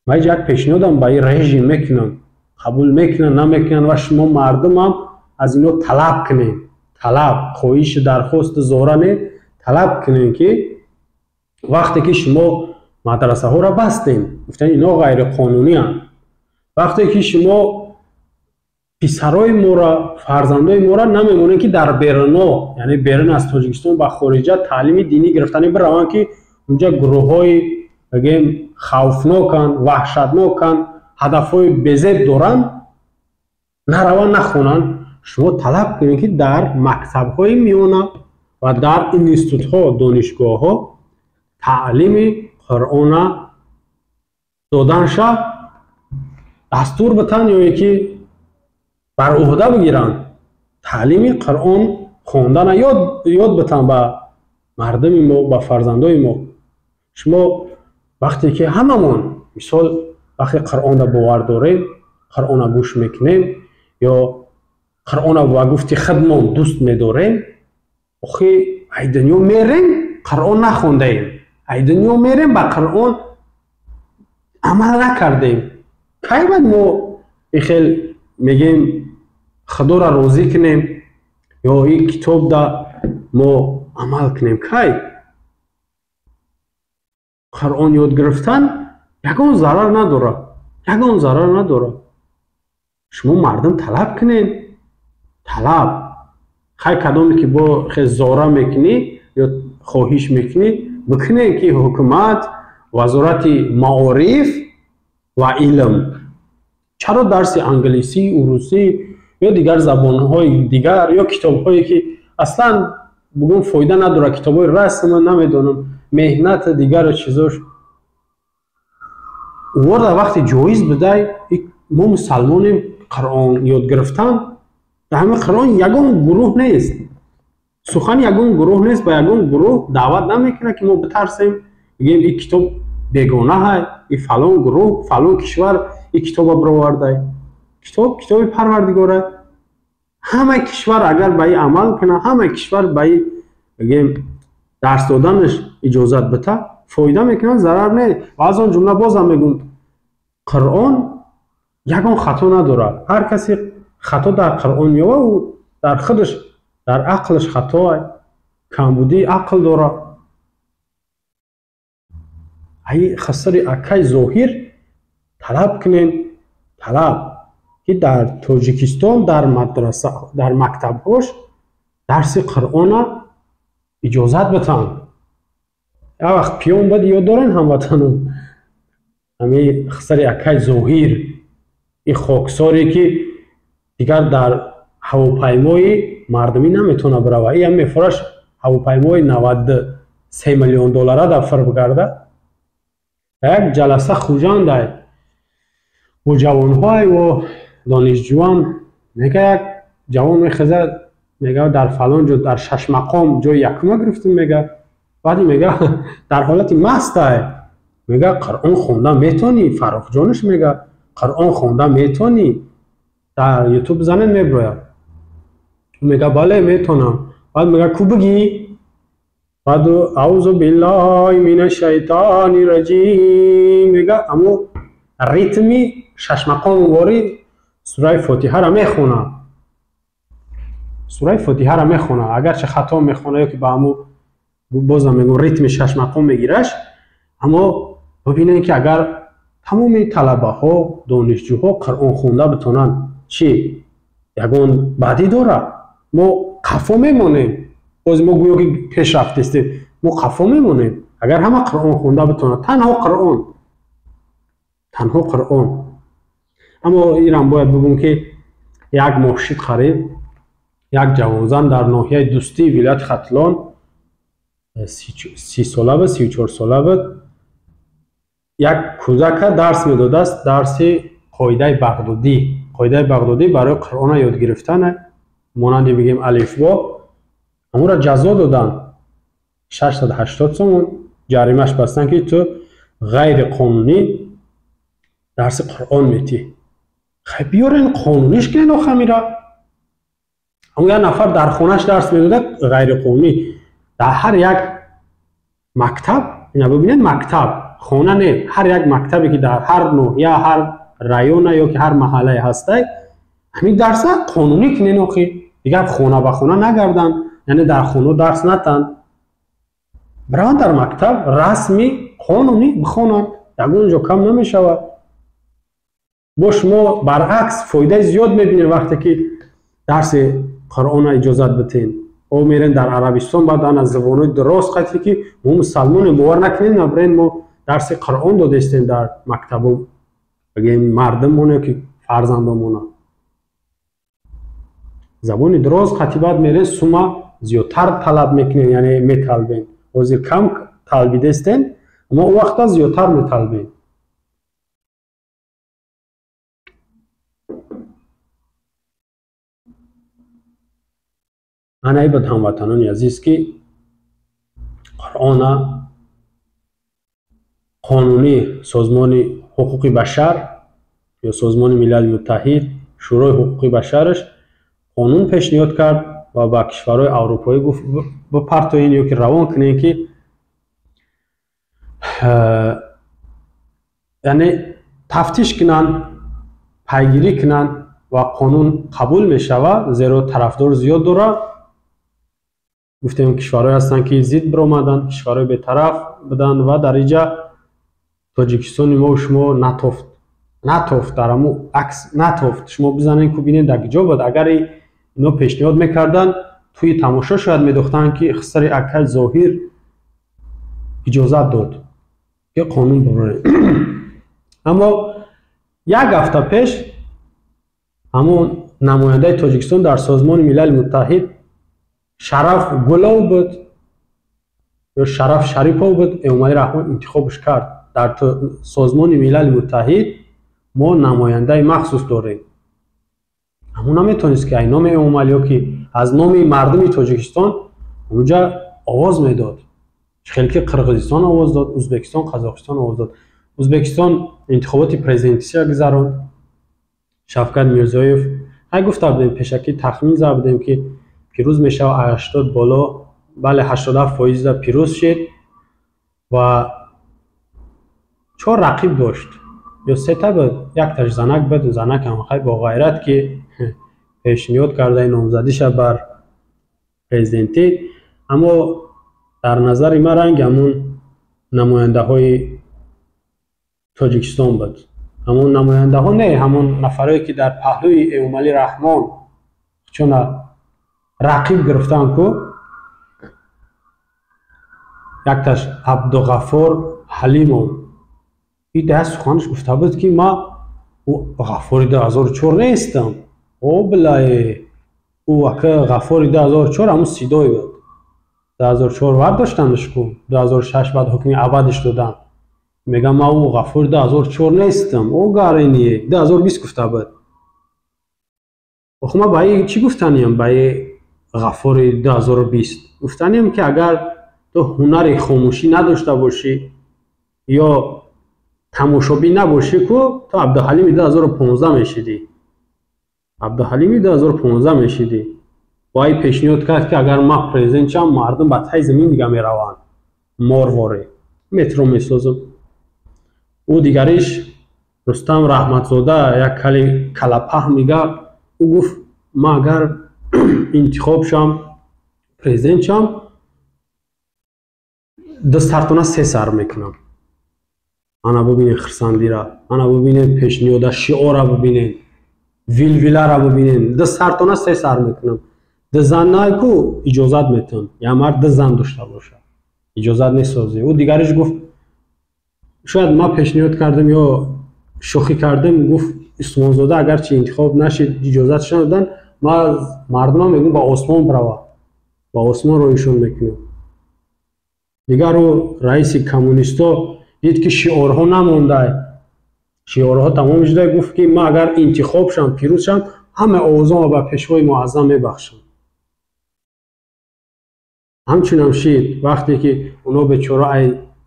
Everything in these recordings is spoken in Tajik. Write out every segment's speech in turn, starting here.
Ман як пешниҳодам ба ин режим мекунам, қабул мекунанд, намекунанд, ва шумо мардумам аз ино талаб кунед, талаб, хоҳиши, дархости зора не, талаб кунед, ки вақте ки шумо мадрасаҳоро бастем, гуфтан ино ғайриқонунианд, вақте ки шумо писарои моро, фарзандои моро намемонед, ки дар беруно, яъне берун аз Тоҷикистон ба хориҷа таълими динӣ гирифтанӣ бираванд, ки унҷа гурӯҳҳои, бигем, хавфноканд, ваҳшатноканд, ҳадафҳои безеб доранд, нараванд, нахонанд. Шумо талаб кунед, ки дар мактабҳои миёна ва дар институтҳо, донишгоҳҳо таълими Қуръона доданша дастур битан ё ки бар уҳда бигиранд, таълими Қуръон хондана ёд битан ба мардуми мо, ба фарзандои мо. Шумо вақте ки ҳамамон, мисол, вақте Қуръонро бовар дорем, Қуръона гӯш мекунем ё Қуръона ба гуфти худмон дӯст медорем, охи ай дунё мерем, Қуръон нахондаем, ай дунё мерем, ба Қуръон амал накардем, кай бад мо ихел мегем Худоро розӣ кунем ё ин китобда мо амал кунем? Кай Қуръон ёд гирифтан ягон зарар надорад, ягон зарар надорад. Шумо мардум талаб кунед, талаб. Хай, кадоме ки бо хел зора мекунӣ ё хоҳиш мекунӣ, бикунед, ки ҳукумат, Вазорати маориф ва илм чаро дарси англисӣ, урусӣ ё дигар забонҳои дигар ё китобҳое, ки аслан бугун фоида надорад, китобҳои расм, намедонам, меҳнат, дигару чизош ворда, вақте ҷоиз бидай, мо мусалмонем, Қуръон ёд гирифтан, дар ҳамин Қуръон ягон гурӯҳ нест, сухани ягон гурӯҳ нест, ба ягон гурӯҳ даъват намекунад, ки мо битарсем, бигем ин китоб бегона ҳай, и фалон гурӯҳ, фалон кишвар ин китоба бировардай. Китоб китоби Парвардигора. Ҳамаи кишвар агар ба ин амал кунад, ҳамаи кишвар ба ин, бигем, дарс доданаш иҷозат бита, фоида мекунад, зарар не. Ва аз он ҷумла бозам мегӯм, Қуръон ягон хато надорад. Ҳар касе хато дар Қуръон меёва, ӯ дар худаш, дар ақлаш хато, камбудии ақл дорад. Ай хасари акай Зоҳир талаб кунем, талаб, ки дар Тоҷикистон дар мадраса, дар мактабҳош дарси Қуръона иҷозат битанд. Як вақт пиён бад, ёд дорен, ҳамватанон, ҳами хисари акай Зоҳир, ин хоксоре, ки дигар дар ҳавопаймои мардумӣ наметавона бирава, ин мефураш ҳавопаймои 93 миллион доллара дар фир бигарда. Як ҷаласа Хуҷандай бо ҷавонҳое во донишҷӯён, мега, як ҷавон мехеза, мега, дар фалон ҷо дар шашмақом ҷои якума гирифтем, мега. Баъди мега, дар ҳолати мастай, мега, Қуръон хонда метавонӣ, Фаррухҷонаш, мега, Қуръон хонда метавонӣ? Дар Ютуб занед, меброяд. Мега, бале, метавонам. Баъд мега, ку бигӣ? Баъд аузу биллаҳи мина шайтони раҷим мега, амо ритми шашмақомвори сураи Фотиҳаро мехонад, сураи Фотиҳаро мехонад, агарчи хато мехонад ё ки ба ҳамо, бозам мегӯм, ритми шашмақом мегираш. Аммо бибинед, ки агар тамоми талабаҳо, донишҷӯҳо Қуръон хонда битонанд, чӣ ягон бадӣ дорад? Мо қафо мемонем. Боз мо гӯё ки пешрафтистем, мо қафо мемонем, агар ҳама Қуръон хонда битонад, танҳо Қуръон, танҳо Қуръон. Аммо инам бояд бигӯм, ки як моҳ шид қариб, як ҷавонзан дар ноҳияи Дӯстии вилояти Хатлон, 30 сола буд, 34 сола буд, як кӯдака дарс медодааст, дарси қоидаи бағдодӣ. Қоидаи бағдодӣ барои Қуръона ёд гирифтан, монанди, бигем, алифбо. Ҳамонро ҷазо доданд, 680 сомон ҷаримаш бастанд, ки ту ғайриқонунӣ дарси Қуръон метӣ. Хай, биёрен, қонуниш кунен охамира. Ҳамон як нафар дар хонаш дарс медода ғайриқонунӣ. Дар ҳар як мактаб, ина бибинед, мактаб хона не, ҳар як мактабе ки дар ҳар ноҳия, ҳар района ё ки ҳар маҳаллае ҳастай, ҳамин дарса қонунӣ кунен. Охи дигар хона ба хона нагарданд, яъне дар хона дарс натанд, бираванд дар мактаб расмӣ қонунӣ бихонанд, ягон ҷо кам намешавад. Бо шумо баръакс фоидаи зиёд мебинед вақте ки дарси Қуръона иҷозат битен. О мерен дар Арабистон, баъд ана забонҳои дурост қатӣ ки мо мусалмонем, бовар накунем, набирен мо дарси Қуръон додестем дар мактабу, бигем мардуммона ё ки фарзандомона. Забони дуроз қатӣ баъд мерен сума зиёдтар талаб мекунем, яъне металбем. Ҳозир кам талбидестен, аммо он вақта зиёдтар металбем. Ана ибад ҳамватанони азиз, ки Қуръона қонунӣ Созмони ҳуқуқи башар ё Созмони Милали Муттаҳид, Шӯрои ҳуқуқи башараш қонун пешниҳод кард ва ба кишварҳои аврупоӣ гуфт бипартоен ё ки равон кунен, ки яъне тафтиш кунанд, пайгирӣ кунанд ва қонун қабул мешавад, зеро тарафдор зиёд дорад. Гуфтем кишварҳое ҳастанд ки зид биромаданд, кишварҳои бетараф буданд ва дар инҷа Тоҷикистони мо шумо натофт, натофт дар ҳамун акс натофт. Шумо бизанед ку бинед дар куҷо буд. Агар ино пешниҳод мекарданд, тӯи тамошо шояд медохтанд ки хисари акай Зоҳир иҷозат дод ки қонун бибурем. Аммо як ҳафта пеш ҳамун намояндаи Тоҷикистон дар Созмони Милали Муттаҳид Шараф Гулов буд ё Шараф Шарипов буд, Эмомалӣ Раҳмон интихобш кард. Дар Созмони Милали Муттаҳид мо намояндаи махсус дорем. Аммо наметавонист ки ай номи Эмомалӣ ё ки аз номи мардуми Тоҷикистон онҷа овоз медод. Хеле ки Қирғизистон овоз дод, Ӯзбекистон, Қазоқистон овоз дод. Ӯзбекистон интихоботи президентсия гузаронд. Шавкат Мирзиёев, ҳай гуфта будем, пешакӣ тахмин зада будем ки пирӯз мешавад 80 боло, бале 87% пирӯз шид ва 4 рақиб дошт ё сета буд, якташ занак буд, занак ҳам хай бо ғайрат ки пешниҳод кардаи номзадиша бар президентӣ. Аммо дар назари ман ранг ҳамун намояндаҳои Тоҷикистон буд. Ҳамун намояндаҳо не, ҳамун нафарое ки дар паҳлӯи Эмомалӣ Раҳмон чуна рақиб гирифтан ку, якташ Абдуғаффор Ҳалимов. И дар суханаш гуфта буд ки ман Ғаффори 2004 нестам. О билае, ӯ ака Ғаффори 2004 ҳамун сидой буд. 2004 вардоштандаш ку, 2006 баъд ҳукми абадиш доданд. Мегам ман ӯ Ғаффори 2004 нестам. О гарение 2020 гуфта буд. Охо ман ба и чӣ гуфтаниям? Ба и Ғаффори 2020 гуфтаниям ки агар ту ҳунари хомӯшӣ надошта бошӣ ё тамошобин набошӣ ку, ту Абдуҳалими 2015 мешидӣ. Абдуҳалими 2015 мешидӣ. Ва ай пешниҳод кард ки агар ман президент шавам, мардум ба таи замин дига мераванд. Морворе метро месозам. Ӯ дигариш Рустам Раҳматзода як кали калапаҳ мега, ӯ гуфт ман агар интихоб шавам, президент шавам, ду сартона се сар мекунам. Ана бубинед хирсандира, ана бубинед пешниҳода, шиора бубинед, вилвилара бубинед. Ду сартона се сар мекунам. Ду зан найку иҷозат метавон, як мард ду зан дошта бошад, иҷозат несозӣ. Ӯ дигариш гуфт шояд ман пешниҳод кардам ё шӯхӣ кардам, гуфт Усмонзода агарчи интихоб нашид, иҷозатш надоданд, ман мардумам мегӯям ба осмон бирава, ба осмон роҳишон мекунам. Дигар ӯ раиси коммунистҳо дид ки шиорҳо намондай, шиорҳо тамом шуда, гуфт ки ман агар интихоб шавам, пирӯз шавам, ҳама овозонро ба пешвои муаззам мебахшам. Ҳамчунам шид вақте ки оно бечора ай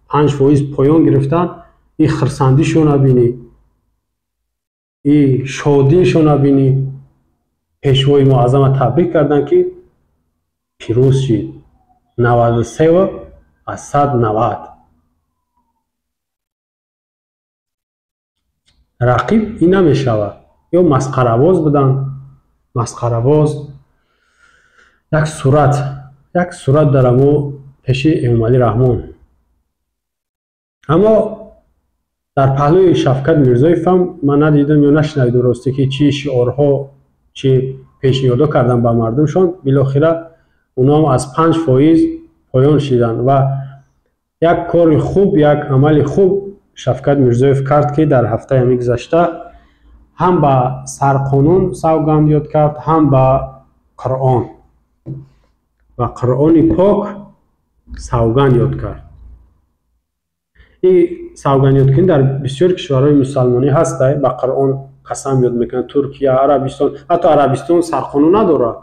5% поён гирифтанд, и хирсандишона бинӣ, и шодишона бинӣ, пешвои муаззама табрик карданд ки пирӯз шид 93 аз 190. Рақиб ин намешавад. Ё масхарабоз буданд, масхарабоз. Як сурат, як сурат дар амо пеши Эмомалӣ Раҳмон. Аммо дар паҳлӯи Шавкат Мирзоев ҳам ман надидам ё нашунавидам ростӣ, ки чӣ шиорҳо, чӣ пешниҳодҳо карданд ба мардумшон. Билохира онҳо аз 5% поён шиданд ва як кори хуб, як амали хуб Шавкат Мирзоев кард, ки дар ҳафтаи ҳамин гузашта ҳам ба сарқонун савганд ёд кард, ҳам ба Қуръон, ва Қуръони пок савганд ёд кард. Ин савганд ёдкунӣ дар бисёр кишварҳои мусалмонӣ ҳастай, ба Қуръон қасам ёд мекунанд. Туркия, Арабистон, ҳатто Арабистон сарқонун надорад.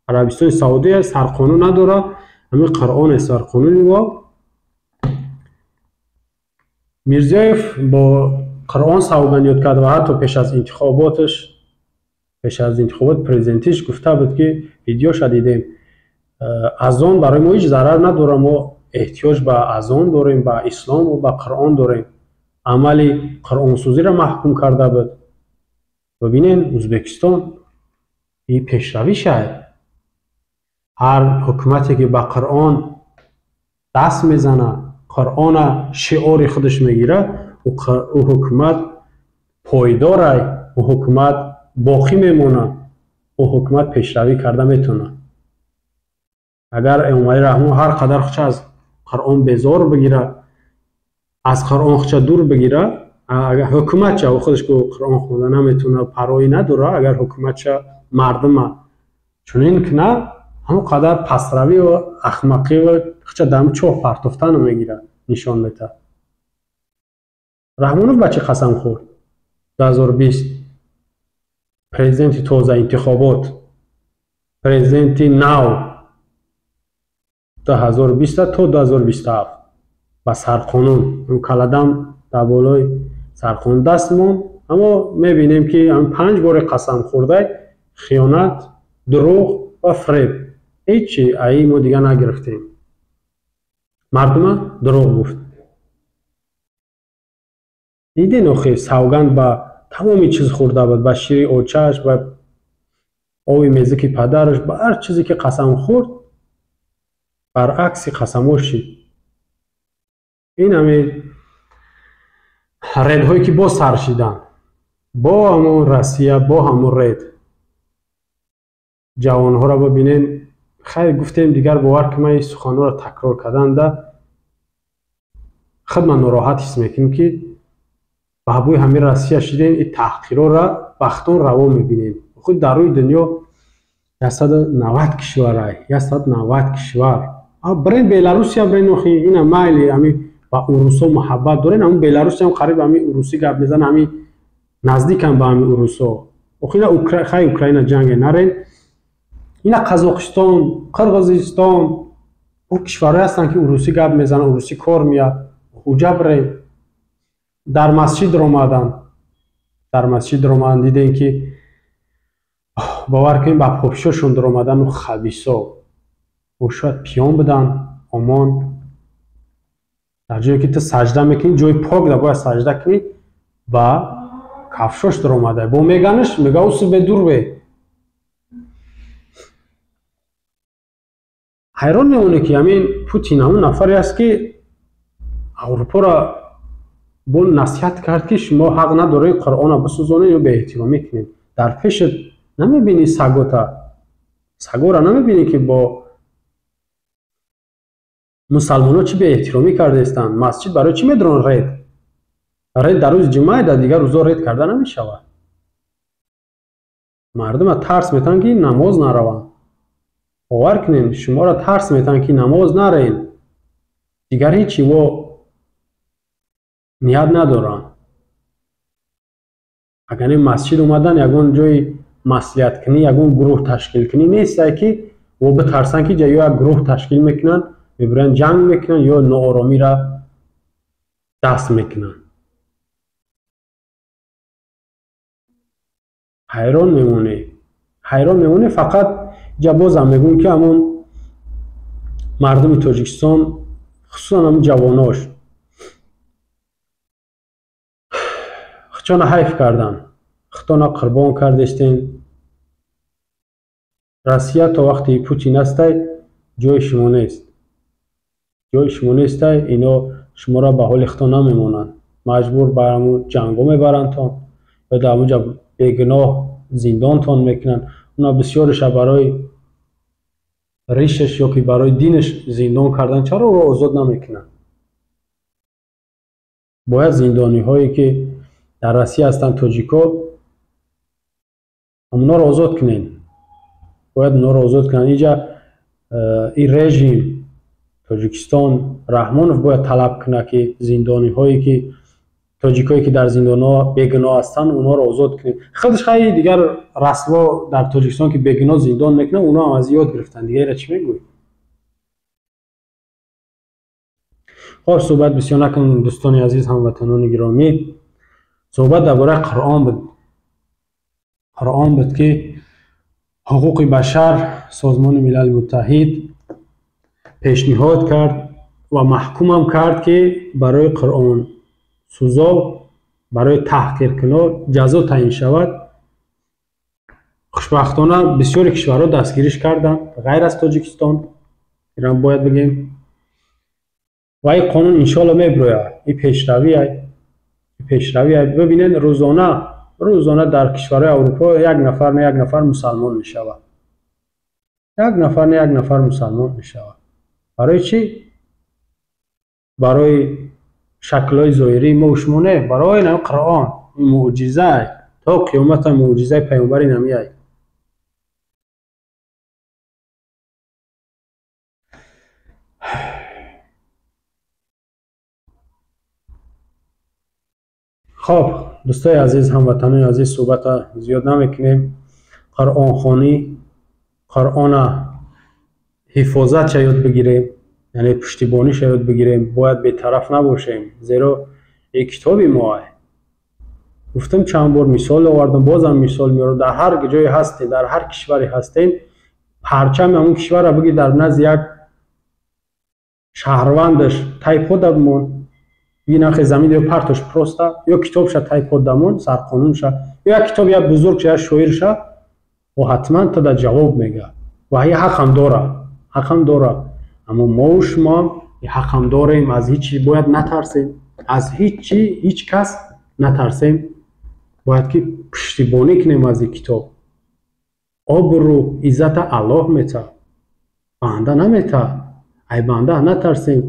Арабистони Саудия сарқонун надорад, ҳамин Қуръон аст сарқонуни мо. Мирзиёев бо Қуръон савганд ёд кард ва ҳатто пеш аз интихоботаш, пеш аз интихобот президентиш гуфта буд, ки видеоша дидем, азон барои мо ҳеҷ зарар надорад, мо эҳтиёҷ ба азон дорем, ба ислому ба Қуръон дорем. Амали қуръонсӯзиро маҳкум карда буд. Бибинен, Ӯзбекистон ин пешравӣ шай. Ҳар ҳукумате ки ба Қуръон даст мезанад, Қуръона шиори худаш мегирад, ӯ ҳукумат пойдорай, ӯ ҳукумат боқӣ мемонад, ӯ ҳукумат пешравӣ карда метавонад. Агар Эмомалӣ Раҳмон ҳар қадар худша аз Қуръон безор бигирад, аз Қуръон худша дур бигирад, агар ҳукуматча худаш ку Қуръон хонда наметавонад, парвоӣ надорад, агар ҳукуматча мардума чунин кунад, ҳамон қадар пастравӣ ва ахмақӣ ва худша дар чоҳ партофтану мегирад, нишон медиҳад. Раҳмонов ба чӣ қасам хӯрд? 2020 президенти тоза интихобот, президенти нав 2020 то 2027 ба сарқонун каладам дар болои сарқонун даст монд. Аммо мебинем, ки ҳам 5 бори қасам хӯрдай хиёнат, дурӯғ ва фиреб. Ҳеҷ аи мо дигар нагирифтем. Мардума дурӯғ гуфт. Диден охир савганд ба тамоми чиз хӯрда буд, ба шири очааш, ба оби мезики падараш, ба ҳар чизе ки қасам хӯрд, баръакси қасамҳо шид. Ин ҳамин редҳое ки боз сар шиданд, бо ҳамон Россия, бо ҳамон ред. Ҷавонҳоро бибинен, хайр гуфтем, дигар бовар ки ман ин суханҳоро такрор карданда худ ман нороҳат ҳис мекунем, ки ба ҳабӯи ҳамин Россия шидем, ин таҳқирора бахтон раво мебинем. Худ дар рӯи дунё 190 кишварай, 190 кишвар. Бирен Беларусия, бирен охи, ина майли ҳамин ба урусо муҳаббат дорен, ҳамин Беларусия ҳам қариб ҳамин урусӣ гап мезанад, ҳамин наздикам ба ҳамин урусо. Охи ина хай Украина ҷанге нарен. Ина Қазоқистон, Қирғизистон, ӯ кишварҳое ҳастанд, ки урусӣ гап мезананд, урусӣ кор меяд. Уҷа бирен. Дар масҷид омаданд. Дар масҷид омаданд, дидем ки бовар кунед, ба попшошон даромадану хабисо. Ӯ шояд пиён буданд, омон. Дар ҷое ки ту саҷда мекунӣ, ҷои пок да бояд саҷда кунӣ, ба кафшош даромада. Бо меганаш, мега усу бе дур бе. Ҳайрон мемонӣ, ки ҳамин Путин ҳамон нафаре аст, ки Аврупоро бо насиҳат кард, ки шумо ҳақ надоред Қуръонро бисӯзонед ё беэҳтиромӣ кунед. Дар пешат намебинӣ сагота, сагора намебинӣ, ки бо мусалмонҳо чӣ беэҳтиромӣ кардаистанд. Масҷид барои чӣ медоранд ред? Ред дар рӯзи ҷумъа, дар дигар рӯзҳо ред карда намешавад. Мардума тарс метаванд, ки намоз нараванд. Бовар кунед, шуморо тарс метаванд, ки намоз нарен. Дигар ҳеҷ во ният надоранд. Агар ин масҷид омадан, ягон ҷои маслиҳаткунӣ, ягон гурӯҳ ташкилкунӣ нестае, ки во битарсанд, ки ё як гурӯҳ ташкил мекунанд, мебиранд ҷанг мекунанд ё нооромиро даст мекунанд. Ҳайрон мемонӣ. Ҳайрон мемонӣ, фақат ҷа бозам мегӯем, ки ҳамон мардуми Тоҷикистон, хусусан ҳамон ҷавонош, Хичона ҳайф кардан, хитона қурбон кардестен. Россия то вақти Путин ҳастай, ҷои шумо нест, ҷои шумо нестай. Ино шуморо ба ҳоли хито намемонанд, маҷбур ба ҳамун ҷанго мебарандтон ё дар ҳамунҷа бегуноҳ зиндонтон мекунанд. Уна бисёреша барои ришаш ё ки барои динаш зиндон кардан, чаро ӯро озод намекунанд? Бояд зиндониҳое ки дар Россия ҳастанд тоҷико, ҳамонҳоро озод кунед, бояд онҳоро озод кунанд. Инҷа ин режим Тоҷикистон Раҳмонов бояд талаб кунад, ки зиндониҳое ки тоҷикое ки дар зиндонҳо бегуноҳ ҳастанд, онҳоро озод кунед. Худаш хай дигар расво дар Тоҷикистон ки бегуноҳ зиндон мекунанд, онҳо ҳам аз ёд гирифтанд. Дигареро чӣ мегӯӣ? Хоб, суҳбат бисёр накунем, дӯстони азиз, ҳамватанони гиромӣ. Суҳбат дар бораи Қуръон буд. Қуръон буд ки ҳуқуқи башар Созмони Милали Муттаҳид пешниҳод кард ва маҳкумам кард, ки барои Қуръон сӯзо, барои таҳқиркуно ҷазо таъин шавад. Хушбахтона бисёри кишварҳо дастгириш карданд, ғайр аз Тоҷикистон, инам бояд бигем. Ва ин қонун иншоалло мебирояд. Ин пешравӣ. Бибинед, рӯзона дар кишварҳои Аврупо як нафар на як нафар мусалмон мешавад, як нафар на як нафар мусалмон мешавад. Барои чӣ? Барои шаклҳои зоҳирии мо шумо не, барои нам Қуръон. Ин мӯъҷиза то қиёмата мӯъҷизаи паёмбари намияй. Хоб, дӯстои азиз, ҳамватанони азиз, суҳбата зиёд намекунем. Қуръонхонӣ, Қуръона ҳифозатша ёд бигирем, яъне пуштибониша ёд бигирем, бояд бетараф набошем, зеро ин китоби моа. Гуфтам, чанд бор мисол овардам, бозам мисол меорам. Дар ҳар ҷое ҳастем, дар ҳар кишваре ҳастем, парчами ҳамон кишварро бигир, дар назди як шаҳрвандаш тай пода бимон, бинахе замин ё партош просто, ё китобша тай подамон, сарқонунша, ё як китоб, як бузургша, як шоирша, о ҳатман то дар ҷавоб мега. Ва ҳи ҳақам дора, ҳақам дора. Аммо мову шумоам ҳақам дорем, аз ҳеҷ чи бояд натарсем, аз ҳеҷ чи ҳеҷ кас натарсем, бояд ки пуштибонӣ кунем аз ин китоб. Обрӯ иззата Аллоҳ мета, банда намета. Ай банда натарсем.